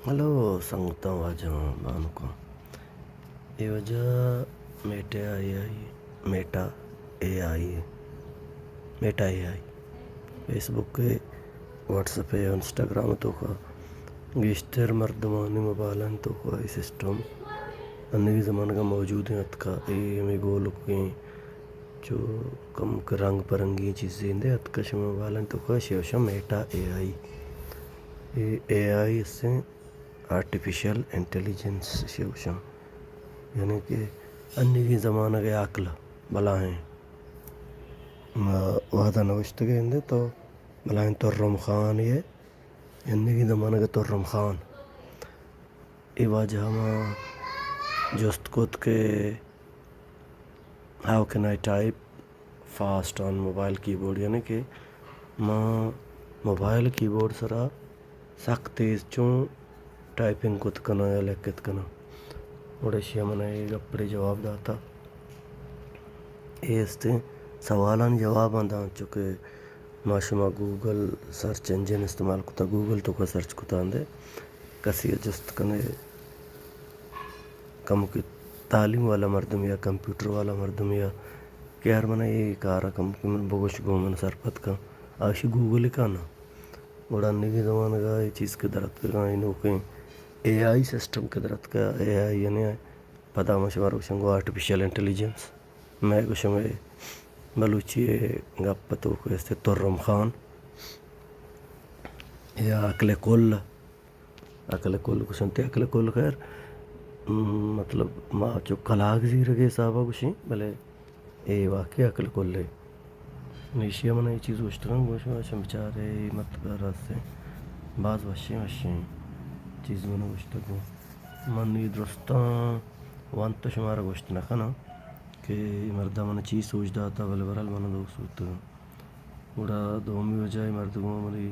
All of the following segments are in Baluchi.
ہلو سنگتاں، واجہاں، بانکاں۔ اے واجہ Meta A I, Meta A I, Meta A آئی۔ فیس بک ء، واٹس ایپ ء، انسٹاگرام ء توکا گیشتر مردمانی موبائلانی توکا اے سسٹم انیگیں زمانگ ء موجود ایں اتکا۔ اے ہمے گولکیں چو کمک رنگ پرنگی چیزے اندے اتکا شما موبائلانی توکا، شے وشاں میٹا اے آئی۔ اے اے آئی استیں آرٹیفیشل انٹیلیجنس شے گوشاں، یعنی کہ انیگیں زمانگ ء عقل بلاہیں۔ ما وہدا نوشتگ اندے تو بلاہیں ترم خان یہ، انیگیں زمانگ ء ترم خان۔ اے واجہ ما جست کت کہ How can I type fast on mobile keyboard؟ یعنی کہ ما موبائل کیبورڈ سرا سک تیز چون ٹائپنگ کت کناں یا لکھت کناں۔ گڑا اشی ء من ء اے گپڑے جواب داتا۔ اے استیں سوالانی جواب آں داں، چونکہ ما شما گوگل سرچ انجن استعمال کتا، گوگل توکا سرچ کتا اندے کسی ء جست کنے، کمکے تعلیم والا مردم یا کمپیوٹر والا مردم یا کہ یار من اے کار ء کمکے من بگوش گوں من سرپد کن، آ اشی گوگل ء کن۔ گڑا انیگیں زمانگ ء اے چیز کہ در اتکگاں، اے نوکیں اے آئی سسٹم کہ در اتکا، اے آئی یعنی پدا ما شمارا گوشاں گوں آرٹیفیشل انٹیلیجنس۔ مئے گوشم اے بلوچی ء گپ ء توک استیں ترم خان یا عقل کل۔ عقل کل گوشنت، عقل کل خیر، م، مطلب ما چو کلاگ زیرگ ء حساب ء گوشیں، بلے اے واقعی عقل کل ء۔ نی ایشی ء من اے چیز گوشتگاں، گوش ما چم بچار اے مطلب راستیں باز وشیں وشیں چیز من گوشتگ۔ من نی درستاں ونت شمارا گوشت نہ کناں کہ اے مردا من چی سوج داتا، بلے برحال من دوست بوتگاں۔ گڑا دومی وجہ ء مردماں منی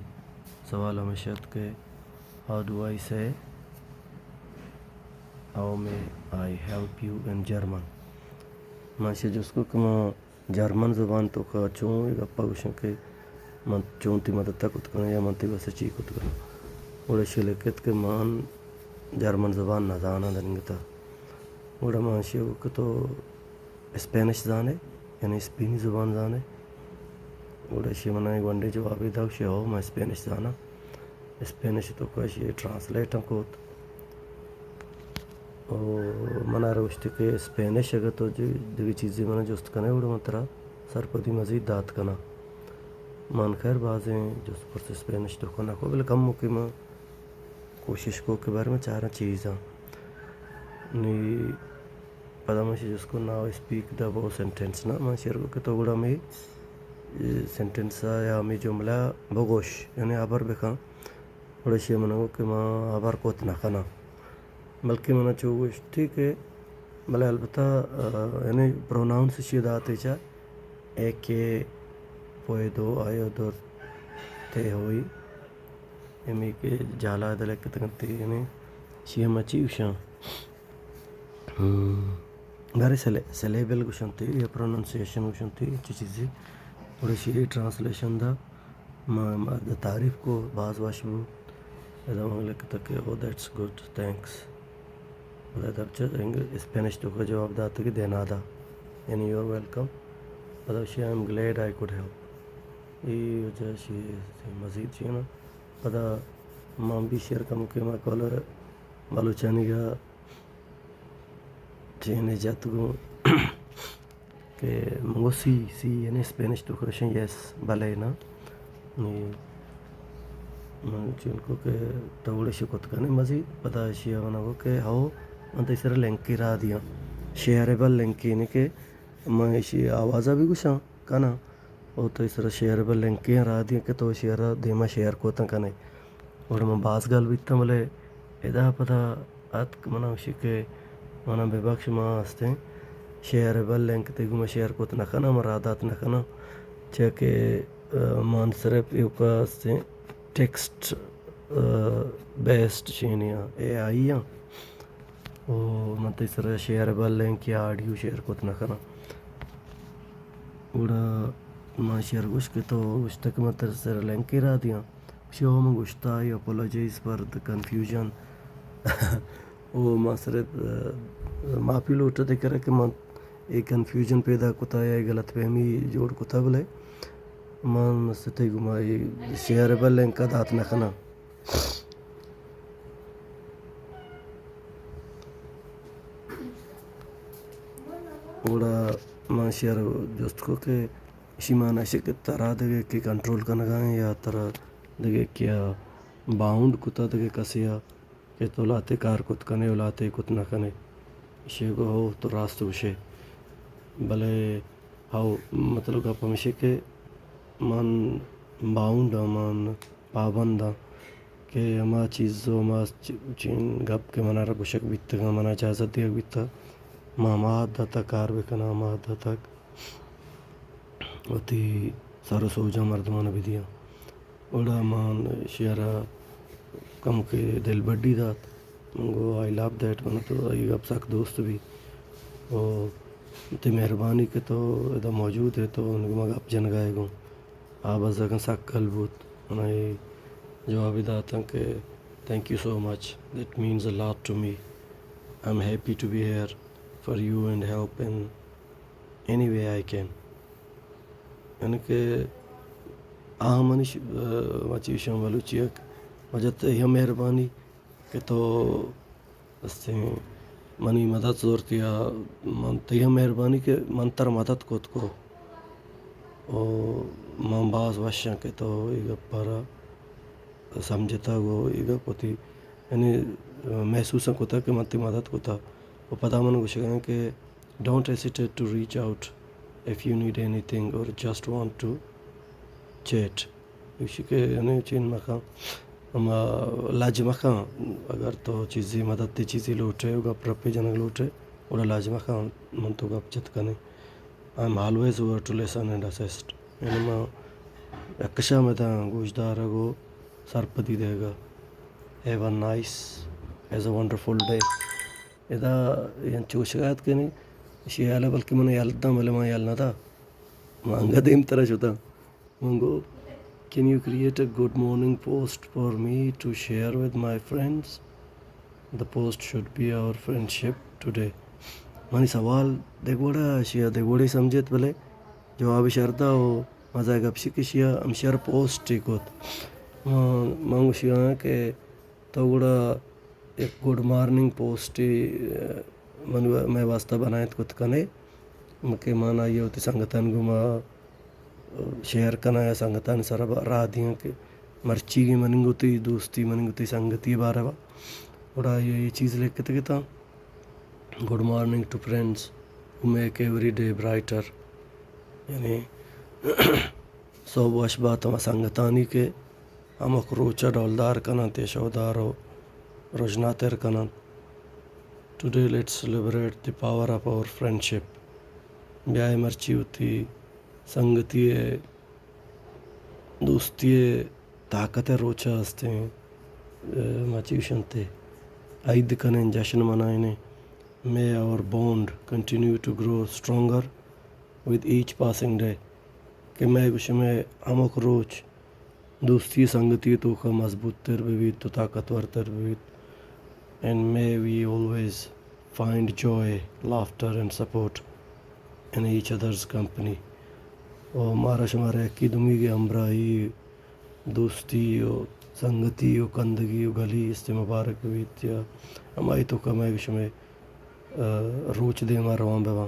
سوال ہمیش ات کہ How do I say How may I help you in German؟ من اشی جست کو کہ من جرمن زبان توکا چون اے گپا گوشاں کہ من چون تئی مدتا کت کناں یا من تئی واستا چی کت کناں؟ گڑا اشی لکھت کہ من جرمن زبان نزاناں دننگتا۔ گڑا من اشی گو کہ تو اسپینش زانے، یعنی اسپینی زبان زانے؟ گڑا اشی منا گونڈیں جوابے دا، گوشی، ہو، من اسپینش زاناں۔ اسپینش توکا اشی ٹرانسلیٹ ہم کت۔ او منا را گوشتی کہ اسپینش اگہ تو ج-، دگہ چیزے منا جست کنے، گڑا من ترا سرپدی مزید دات کناں۔ من خیر بازیں جست پرس اسپینش توکا نہ کو، بلے کموکے من کوشش کو کہ بارے من چاراں چیزاں۔ نی پدا من اشی جست کو، Now speak the above sentence، نا من شعر کو کہ تو گڑا ہمے، اے، سینٹنس ء یا ہمے جملہ بگوش، یعنی ہبر بکن۔ گڑا اشی من گو کہ من ہبر کت نہ کناں، بلکہ من چو گوشتی کہ، بلے البتہ، آ، یعنی پروناؤنس اشی داتے چا، اے کہ پوئے دو آیو دو تے ہوئی، ہمے کہ جالا دلکتگن تے، یعنی اشی ہم چی گوشاں؟ ہم، بارے سلے-، سلیبل گوشنت یا پروننسیشن گوشنت، چی چیزے۔ گڑا اشی ٹرانسلیشن دا، ما، ما دا تعریف کو، باز وش بو۔ ادا من لکھتا کہ، او، that's good, thanks۔ پدا ادا چہ انگ-، اسپینش توکا جواب داتا کہ دے نادا، یعنی you are welcome۔ پدا اشی I am glad I could help۔ اے وجہ اشی مزید چی نا۔ پدا ما ہم بی شعر کمکے ما کل بلوچانی گا چینے جت گوں کہ من گو سی، سی یعنی اسپینش توکا گوشیں یس، بلے نا۔ نی من چون کو کہ تو گڑا اشی کت کنے مزید، پدا اشی ء من گو کہ ہو، من تئی سرا لنکے راہ دیاں، شیئریبل لنکے، یعنی کہ من اشی آوازا بھی گوشاں کناں، او تئی سرا شیئریبل لنکے راہ دیاں کہ تو اشی ء را دیما شیئر کتن کنے۔ گڑا من باز گل بیتاں، بلے ادا پدا اتک، منا گوشی کہ منا ببخش، ما استیں شیئریبل لنک تئی گوما شیئر کت نہ کناں، ما راہ دات نہ کناں، چیا کہ، آ، من صرف ایوکا استیں ٹیکسٹ، آ، بیسڈ شینی آں، اے آئی آں۔ او من تئی سرا شیئریبل لنک یا آڈیو شیئر کت نہ کناں۔ گڑا من شیئر گوش کہ تو گوشتہ کہ من تئی سرا لنکے راہ دیاں۔ گوشی، او من گوشتا، I apologize for the او ما صرف، آ، معافی لوٹاں تئی کرا کہ من اے کنفیوژن پیدا کتا یا اے غلط فہمی جوڑ کتا، بلے من ستئی گما اے شیئربل لنک ءَ دات نہ کناں۔ گڑا من شیئر جست کو کہ اشی مانا اش کہ ترا دگہ کہ کنٹرول کنگا ایں یا ترا دگہ کہ باؤنڈ کتا دگہ کسے ءَ کہ تو لہتے کار کت کنے و لہتے کت نہ کنے۔ ایشی گو ہو تو راست گوشے۔ بلے ہو مطلب گپ ہمیشی کہ من باؤنڈ آں، من پابند آں کہ ہما چیز و ہما چ-، چین گپ کہ منارا گوشگ بیتگاں، منا اجازت دیگ بیتگ، من ہما حد تک کار بکناں، ہما حد تک وتی سر و سوجاں مردماں بدیاں۔ گڑا من شیئرا کمکے دلبڈی دات۔ من گو، I love that، من تو اے گپ سک دوست بی۔ او تئی مہربانی کہ تو ادا موجود ئے، تو من گو ما گپ جنگا ئے گوں۔ آ بزگاں سک گل بوت۔ من اے جوابی داتاں کہ thank you so much، that means a lot to me، I am happy to be here for you and help in any way I can۔ یعنی کہ آ منی ش-، آ، ما چی گوشاں بلوچی ءَ، واجہ تئی ہم مہربانی کہ تو استیں منی مدد زرت یا من تئی ہم مہربانی کہ من ترا مدد کت کو۔ او من باز وش آں کہ تو اے گپ ءَ را سمجھتگ و اے گپ وتی یعنی محسوس کتگ کہ من تئی مدد کتگ۔ و پدا من گوشگ آں کہ don't hesitate to reach out if you need anything or just want to chat۔ ایشی کہ یعنی چین مکن، ہما لج مکن، اگر تو چیزی مدد تی چیزی لوٹے و گپ رپے جنگ لوٹے، گڑا لج مکن، من تو گپ جت کنیں۔ I am always over to listen and assist۔ یعنی ما یکشا مداں گوشدارگ و سرپدی دیگا۔ Have a nice، has a wonderful day۔ ادا انچو گوشگ ات کنی، اشی حالا بلکہ من یل داں، بلے من یل نہ دا۔ من انگا دیم ترا شتاں۔ من گو، can you create a good morning post for me to share with my friends? The post should be our friendship today۔ منی سوال دگہ وڑا اشیا دگہ وڑے سمجھت، بلے جواب شردا و مزہ گپشی کہ اشیا ہمشیار پوسٹ ٹی کت۔ من، من گوشی آں کہ تو گڑا یک گڈ مارننگ پوسٹے، ء، من و-، مئے واسطہ بنائینت کت کنے۔ کہ من آئی ء وتی سنگتانی گوما، ء، شیئر کناں یا سنگتانی سرا با-، راہ دیاں کہ مرچیگیں مننگ وتی دوستی، مننگ وتی سنگتی بارہ با۔ گڑا آئی ء اے چیز لکھتگ اتاں، Good morning to friends who make every day brighter۔ یعنی سہب وش بات ہما سنگتانی کہ ہمک روچ ء ڈولدار کن انت یا شودار و رژناتر کن انت۔ Today let's celebrate the power of our friendship۔ بیائے مرچی وتی سنگتی ء دوستی ء طاقت ء روچ ء ہستیں، ء، ما چی گوشنت، عید کنیں، جشن منائینیں۔ May our bond continue to grow stronger with each passing day۔ کہ مئے گوشے مئے ہمک روچ دوستی سنگتی توکا مضبوط تر بہ بیت و طاقتور تر بہ بیت۔ And may we always find joy, laughter and support in each other's company۔ و مارا شمارا یکی دومی کے ہمراہی، دوستی و سنگتی و کندگی و گلی است مبارک بہ بیت یا ہمائی توکا مئے گوشے مئے، ء، روچ دیما روان بہ باں۔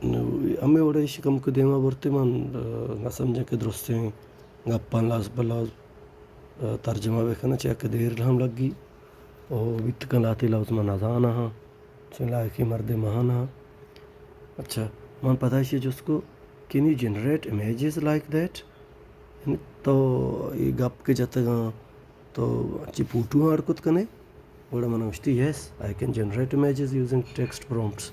نو، ہمے وڑا ایشی کمک دیما برتے من، ء، نہ سمجھاں کہ درستیں گپاں لفظ بہ لفظ، ء، ترجمہ بہ کناں، چیا کہ دیر ہم لگی۔ او بیت کن لہتے لفظ من نزاناں ہاں، چون لائقی مردے مہاناں۔ اچھا، من پدا ایشی جست کو، can you generate images like that؟ یعنی تو اے گپ کہ جتگاں، تو انچیں پوٹو آں اڈ کت کنے؟ گڑا منا گوشتی، Yes, I can generate images using text prompts۔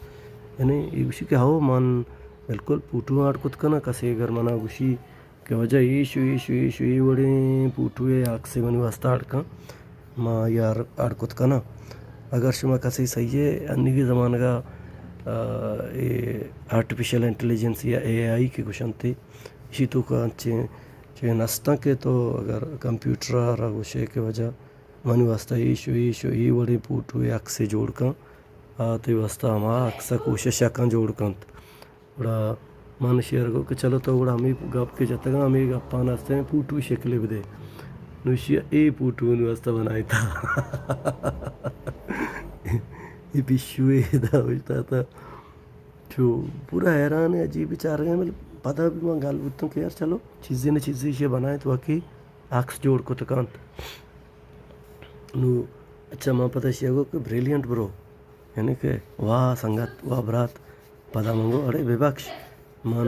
یعنی اے گوشی کہ ہو، من بالکل پوٹو آں اڈ کت کناں، کسے اگر منا گوشی کہ واجہ ایش و ایش و ایش و اے وڑیں پوٹوے یا عکسے منی واسطہ اڈ کن، ما آئی ء اڈ کت کناں۔ اگر شما کسے صحیح ہے، انیگی زمانگا، آ، اے آرٹیفیشل انٹیلیجنس یا اے آئی کہ گوشنتے، ایشی توکا انچیں چین ہستاں کہ تو اگر کمپیوٹر ء را گوشے کہ واجہ منی واسطہ ایش و ایش و ای وڑیں پوٹو ء عکسے جوڑ کن۔ آ تئی واسطہ ہما عکس ء کوشش ء کن جوڑ کنت۔ گڑا من شیئر گو کہ چلو تو گڑا ہمے گپ کہ جتگاں ہمے گپان استیں پوٹو شکلے بدے۔ نوشی اے پوٹو منی واسطہ بنائیتا۔ اے پیشو ادا اوشتاتا۔ چو پورا حیران ہے، عجیب چارگا ہے، مطلب پدا بھی من گل بوتوں کہ یار چلو چیزے نہ چیزے ایشی بنائیں تو واقعی عکس جوڑ کت کنت۔ نو اچھا من پدا ایشی گو کہ بریلینٹ برو، یعنی کہ واہ سنگت، واہ برات۔ پدا من گو اڑے ببخش، من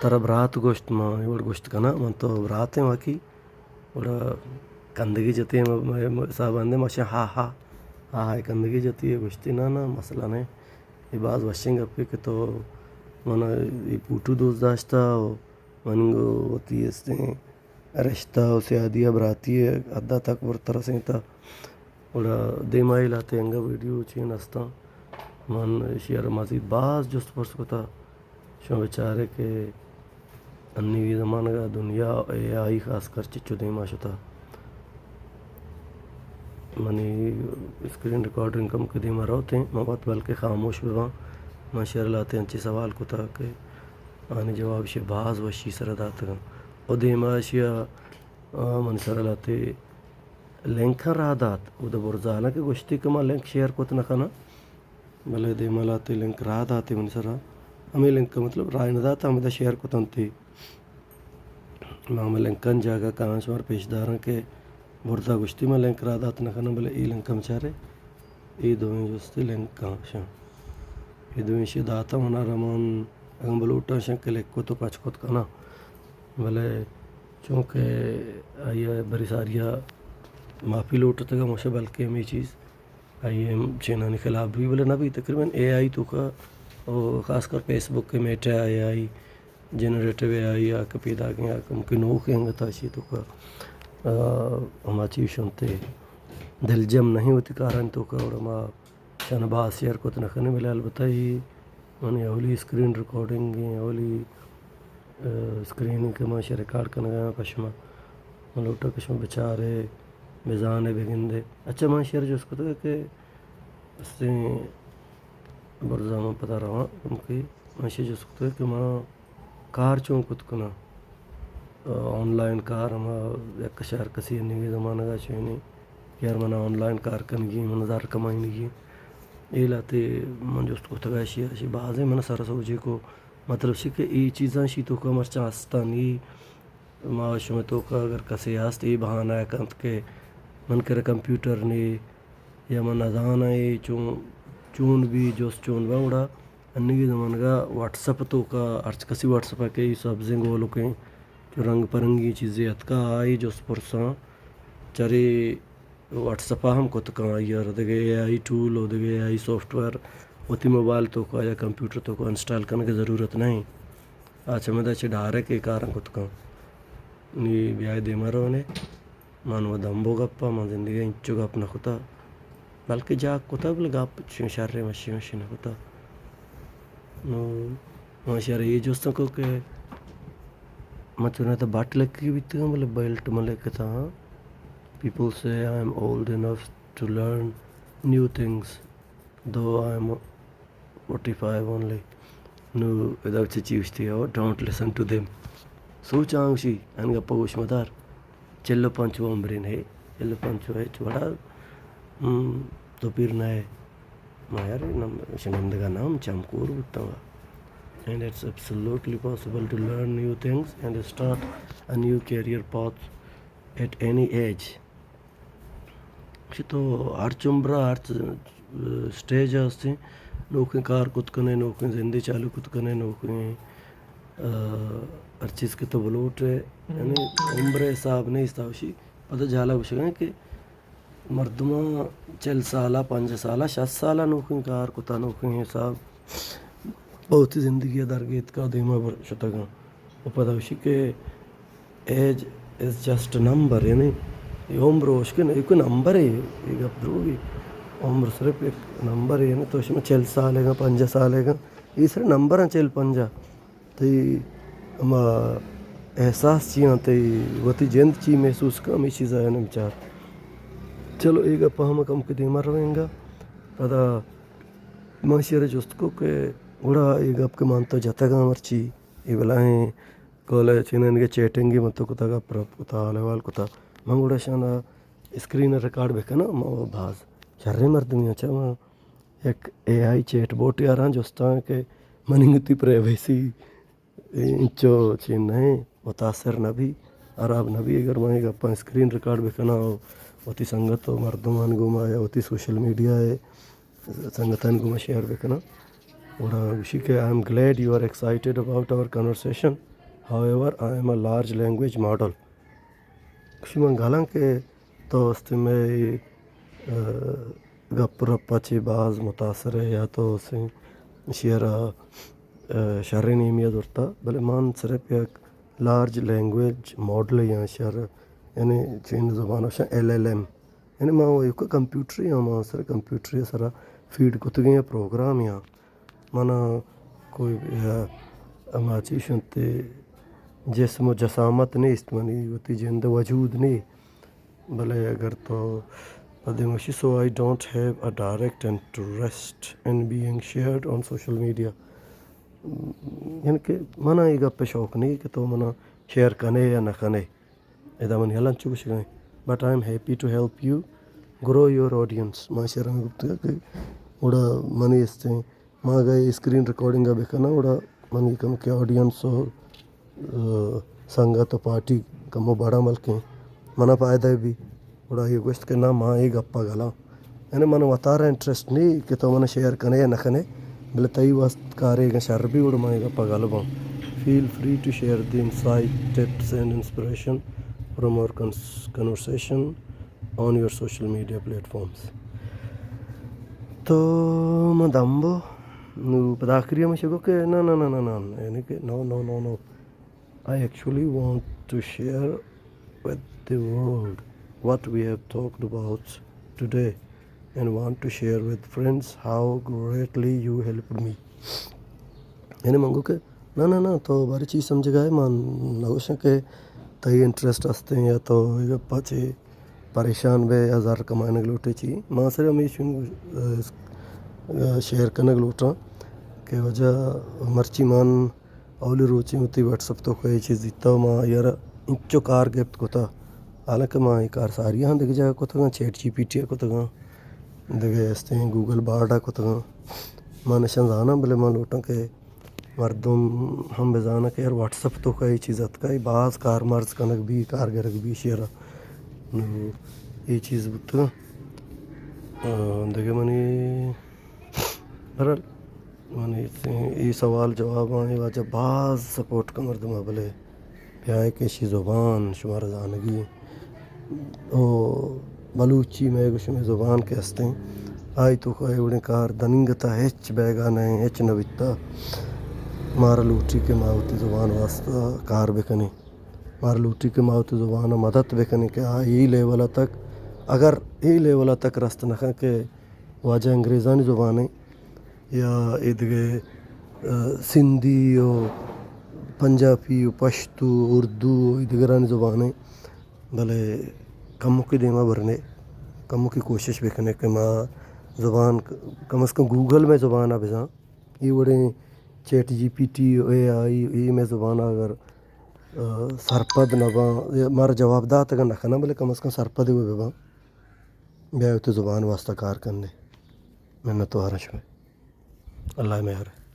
ترا برات گوشت، من اے وڑ گوشت کناں، من تو براتیں واقعی۔ گڑا کندگی جتی، م-، م-، م-، حساب اندے ماشا ہا ہا، ہا ہا کندگی جتی، گوشتی نا نا مسئلہ نہیں، اے باز وشیں گپے کہ تو من اے پوٹو دوست داشتا و من گو وتی استیں رشتہ و سیادی ء براتی ء حدا تک برت رسینتا۔ گڑا دیما اے لہتے انگہ ویڈیو چین استاں۔ من ایشی ء را مزید باز جست پرس کتا۔ شما بچارے کہ انیگی زمانگ ء دنیا اے آئی خاص کر چچو دیما شتا۔ منی اسکرین ریکارڈنگ کم کہ دیما روتیں، من وت بلکہ خاموش بباں۔ من شر لہتے انچی سوال کتا کہ آنی جواب ایشی باز وشی سرا داتگاں۔ و دیما ایشی ء، آ، منی سرا لہتے لنک ہم راہ دات۔ اودا برزالاں کہ گوشتی کہ ما لنک شیئر کت نہ کناں، بلے دیما لہتے لنک راہ داتے منی سرا۔ ہمے لنک ء مطلب راہ نہ دات، ہمدا شیئر کتنت۔ ما ہمے لنکانی جاگہ کاں شمار پیش داراں کہ برزا گوشتی ما لنک راہ دات نہ کناں، بلے اے لنک ہم چارے۔ اے دوئیں جستے لنک کاں شاں۔ اے دوئیں شے داتا منا رمان اگاں بلوٹاں شاں کلک کت و پچ کت کناں۔ بلے چونکہ آئی ء بری ساری ء معافی لوٹتگ ء مشہ بلکیں ہمے چیز آئی ء چینانی خلاف بھی بلے نہ بھی تقریباً اے آئی توکا و خاص کر فیس بک ء میٹا اے آئی جنریٹو اے آئی آ کہ پیداگیں آ کہ ممکن نوکیں انگت آشی توکا، آ، ہما چیز شنتے دلجم نہیں ہوتی کارانی توکا اور ہما شان باز شیئر کت نہ کنیں، بلے البتہ اے منی اولی اسکرین ریکارڈنگ ایں، اولی، آ، اسکرین ایں کہ من شہ ریکارڈ کنگا آں پہ شما۔ من لوٹاں کہ شما بچارے، بزانے، بگندے۔ اچھا، من شر جست کتگ کہ استیں برزا من پدا رواں، کیونکہ من شہ جست کتگ کہ من کار چون کت کناں؟ آ، آن لائن کار ہما یک شہر کسی انیگیں زمانگ ء چوئیں کہ یار منا آن لائن کار کنگی، من زر کمائینگی۔ اے لہتے من جست کتگ اشی، اشی بازیں من سر سوجے کو مطلب شی کہ اے چیزاں شی توکا مرچاں استانی ما شمے توکا اگر کسے است اے بہانہ ء کنت کہ من کرا کمپیوٹر نے یا من نزاناں اے چون، چون بی جست چون باں گڑا انیگی زمانگا واٹس اپ توکا ہرچ کسی واٹس اپ ء کہ ای سبزیں گولکیں چو رنگ پرنگی چیزے اتکا آئی جست پرساں چرے واٹس اپ ء ہم کت کن آئی ء را دگہ اے آئی ٹول و دگہ اے آئی سافٹ ویئر وتی موبائل توکا یا کمپیوٹر توکا انسٹال کنگ ء ضرورت نہ انت۔ آ چمدا چہ ڈائریکٹ اے کاراں کت کن۔ نی بیائے دیما رونے۔ من و دمبو گپ ء من زندگی ء انچو گپ نہ کتہ، بلکہ جاک کتہ، بلے گپ چوں شریں مشی مشی نہ کتہ۔ نو من شر اے جست کو کہ من چوناتا بٹ لکی بیتگاں، بلے بیلٹ من لکتاں۔ People say I am old enough to learn new things, though I am forty five only. نو ادا چہ چی گوشتی ہو، don't listen to them. سوچاں گوشی، ان گپا گوش مدار۔ چل و پنچ و عمرین ہے، چل و پنچ و ہچ وڑا، ہم، تو پیر نہ ہے۔ ما یار، نم-، شنندگا نام چمکور بوتاں۔ And it's absolutely possible to learn new things and start a new career path at any age. چہ تو ہرچ عمر ء ہرچ، ا، سٹیج ء ہستیں، نوکیں کار کت کنے، نوکیں زندے چالو کت کنے، نوکیں، ا، ہر چیز کہ تو بلوٹ ئے، یعنی عمر ء حساب نیست اوشی۔ پدا جہلا گوشگا کہ مردماں چل سال ء، پنجاہ سال ء، شست سال ء نوکیں کار کتا، نوکیں حساب۔ پہ وتی زندگی ء درگیتکا دیما بر شتگاں۔ و پدا گوشی کہ age is just a number، یعنی اے عمر اوشکن ایک نمبر ہے، یہ گپ دروگی۔ عمر صرف ایک نمبر ہے، یعنی تو شما چل سال ہے گا، پنجاہ سال ہے گا، یہ صرف نمبر ہیں، چل پنجاہ۔ تئی ہما احساس چی آں، تئی وتی جند چی محسوس کن، ہمے چیزا یعنی بچار۔ چلو، اے گپ ہم کم کہ دیما رویں گا۔ پدا من ایشی ءَ را جست کو کہ گڑا اے گپ کہ من تو جتگ آں مرچی، اے بلاہیں کال ءَ چینانی کہ چیٹنگ ءَ من تو کتا، گپ رپ کتا، حال احوال کتا۔ من گڑا اشاں ءَ اسکرین ءَ ریکارڈ بکناں، من باز شریں مردمے آں، چہ من یک اے آئی چیٹ بوٹے ءَ را جستاں کہ منی وتی پرائیویسی انچو چی نہ ایں، متاثر نہ بی، ہراب نہ بی۔ اگر من اے گپاں اسکرین ریکارڈ بکناں و وتی سنگت و مردمانی گوما یا وتی سوشل میڈیا ءِ سنگتانی گوما شیئر بکناں، گڑا گوشی کہ I am glad you are excited about our conversation. However, I am a large language model. گوشی من گلاں کہ تو استیں مئے، آ، گپ رپ ءَ چہ باز متاثر ئے یا تو استیں شیئر ءَ، آ، شریں نیمی ءَ زرتا، بلے من صرف یک لارج لینگویج ماڈلے آں، شر، یعنی چین زبان ءَ گوشاں ایل ایل ایم۔ یعنی ما ایوک کمپیوٹرے آں، ما سر کمپیوٹرے سرا فیڈ کتگیں پروگرامے آں۔ منا کوئی، آ، ہما چیز انت، جسم و جسامت نیست، منی وتی جند وجود نی۔ بلے اگر تو پدے گوشی، so I don't have a direct interest in being shared on social media. یعنی کہ منا اے گپ ءِ شوق نی کہ تو منا شیئر کنے یا نہ کنے۔ ادا من یلہ انچو گوشگا ایں، but I am happy to help you grow your audience. ما شیئر ہمے گپتگ کہ گڑا منی استیں، ما اگاں اے اسکرین ریکارڈنگ ءَ بکناں، گڑا منی کمکے آڈینس و، آ، سنگت و پارٹی کمو بڑا ملکیں، منا فائدہ بی۔ گڑا اے گوشت کہ نا، ما اے گپ ءَ گلاں۔ یعنی من وتارا انٹرسٹ نی کہ تو من شیئر کنے یا نہ کنے، بلے تئی واست کارے اگاں شر بی، گڑا من اے گپ ءَ گل باں۔ Feel free to share the insight, tips and inspiration from our cons-, conversation on your social media platforms. تو من دم بو، نو پدا آخری ہمیشہ گو کہ نا، نا، نا، نا، نا، یعنی کہ نو، نو، نو، نو۔ I actually want to share with the world what we have talked about today and want to share with friends how greatly you helped me. یعنی من گو کہ نا، نا، نا، تو بارے چی سمجھگا ئے، من نہ گوشاں کہ تئی انٹرسٹ ہستیں یا تو اے گپا چے پریشان بے یا زر کمائنگ لوٹے چی۔ ما صرف ہمیش شیئر کنگ لوٹاں کہ وجہ مرچی من اولی روچیں وتی واٹس اپ توکا اے چیز دیتا و ما آئی ءَ را انچو کار گپت کتا، حالانکہ ما اے کار ساری ہاں دگہ جاگہ کتگاں، چیٹ جی پی ٹی ءَ کتگاں، دگہ استیں گوگل بارڈ ءَ کتگاں۔ ما نشان زاناں، بلے ما لوٹاں کہ مردم ہم بزاناں کہ یار واٹس اپ توکا اے چیز اتکا، اے باز کارمرز کنگ بی، کار گرگ بی ایشی ءَ را۔ نو اے چیز بوتگاں۔ آ، دگہ منی بہرحال، من اے، اے سوال جواباں اے واجہ باز سپورٹ کن مردماں، بلے بیا کہ اشی زبان شمارا زانگی انت۔ او بلوچی مئے گو شمئے زبان کہ ہستیں، آئی توکا اے وڑیں کار دننگتا ہچ بیگا نہ ایں، ہچ نہ بیتا۔ مارا لوٹی کہ ما وتی زبان واسطہ کار بکنیں۔ مارا لوٹی کہ ما وتی زبان ءَ مدد بکنیں کہ آ اے لیول ءَ تک، اگر اے لیول ءَ تک رست نہ کن کہ واجہ انگریزانی زبان ءَ یا اے دگہ، آ، سندھی و پنجابی و پشتو، اردو و اے دگرانی زبان ءَ، بلے کمکے دیما برنے، کمکے کوشش بکنے کہ ما زبان ک-، کم از کم گوگل مئے زبان ءَ بزاں۔ اے وڑیں چیٹ جی پی ٹی و اے آئی، اے مئے زبان ءَ اگر، آ، سرپد نہ باں، یا مارا جواب دات اگاں نہ کناں، بلے کم از کم سرپد وَ بہ باں۔ بیا وتی زبان واسطہ کار کنیں۔ منت وار آں شمئے۔ اللہ مہر۔